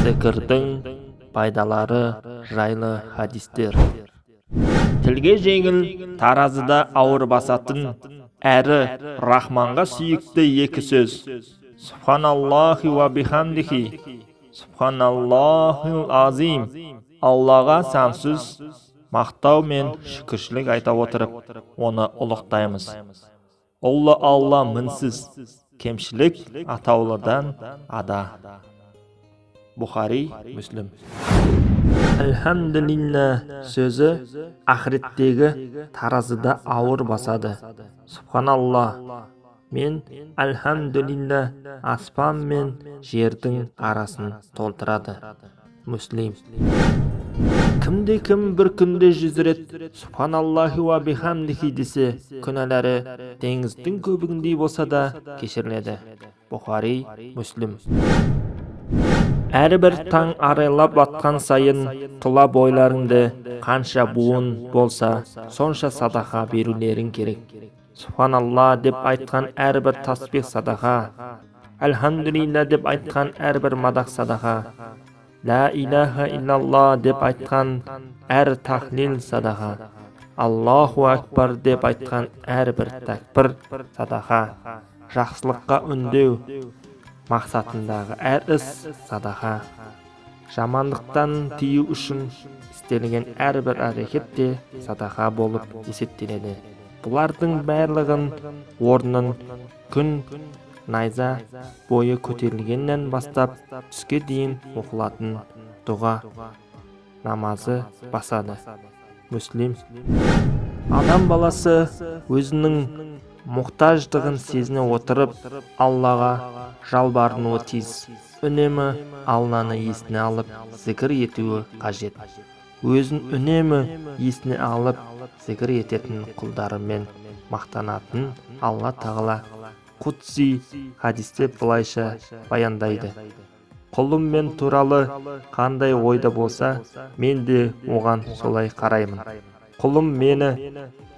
Зікірдің пайдалары жайлы хадистер. Тілге жеңіл, таразыда ауыр басатын, әрі Рахманға сүйікті екі сөз. Субханаллахи уа бихамдихи, субханаллахил азим. Аллаға сансыз мақтау мен шүкіршілік айта отырып, оны ұлықтаймыз. Ұлы Алла мінсіз, кемшілік атаулыдан ада. Бұхари, Мүслім. Әлхамдулилля сөзі ақыреттегі таразыда ауыр басады. Субханалла мен әлхамдулилля аспан мен жердің арасын толтырады. Мүслим. Кімде кім бір күнде 100 рет субханаллахи уа бихамдихи десе, күнәлары теңіздің көбігіндей болса да кешіріледі. Бұхари, Мүслім. Әрбір таң арайлап атқан сайын тұла бойларыңды қанша буын болса, сонша садақа берулерің керек. Субханалла деп айтқан әрбір тасбих садақа, әлхамдулилля деп айтқан әрбір мадақ садақа, ла илаха иллалла деп айтқан әр тахлил садақа, Аллаху акбар деп айтқан әрбір тәкбір садақа, жақсылыққа үндеу мақсатындағы әр іс садақа, жамандықтан тыю үшін істелген әрбір әрекет те садақа болып есептеледі. Бұлардың барлығын орнын күн найза бойы көтерілгеннен бастап түске дейін оқылатын дұға намазы басады. Мүслим. Адам баласы өзінің мұқтаждығын сезіне отырып, Аллаға жалбарынуы тиіс. Үнемі Алланы есіне алып, зікір етуі қажет. Өзін үнемі есіне алып, зікір ететін құлдарымен мақтанатын Алла Тағала Құдси хадисте былайша баяндайды. Құлым мен туралы қандай ойда болса, мен де оған солай қараймын. Құлым мені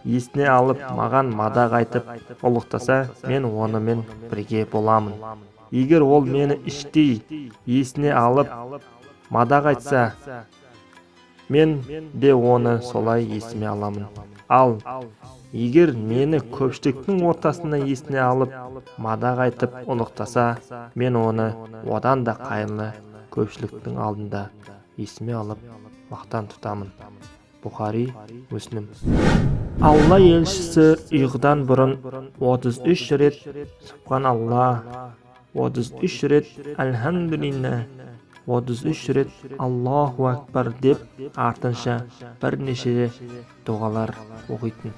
есіне алып, маған мадақ айтып, ұлықтаса, мен онымен бірге боламын. Егер ол мені іштей есіне алып, мадақ айтса, мен де оны солай есіме аламын. Ал егер мені көпшіліктің ортасында есіне алып, мадақ айтып, ұлықтаса, мен оны одан да қайырлы көпшіліктің алдында есіме алып, мақтан тұтамын. Бұхари, Мүслім. Алла елшісі ұйқыдан бұрын 33 рет Субханалла, 33 рет Әлхамдулилля, 33 рет Аллаху акбар деп артынша бірнеше дұғалар оқитын.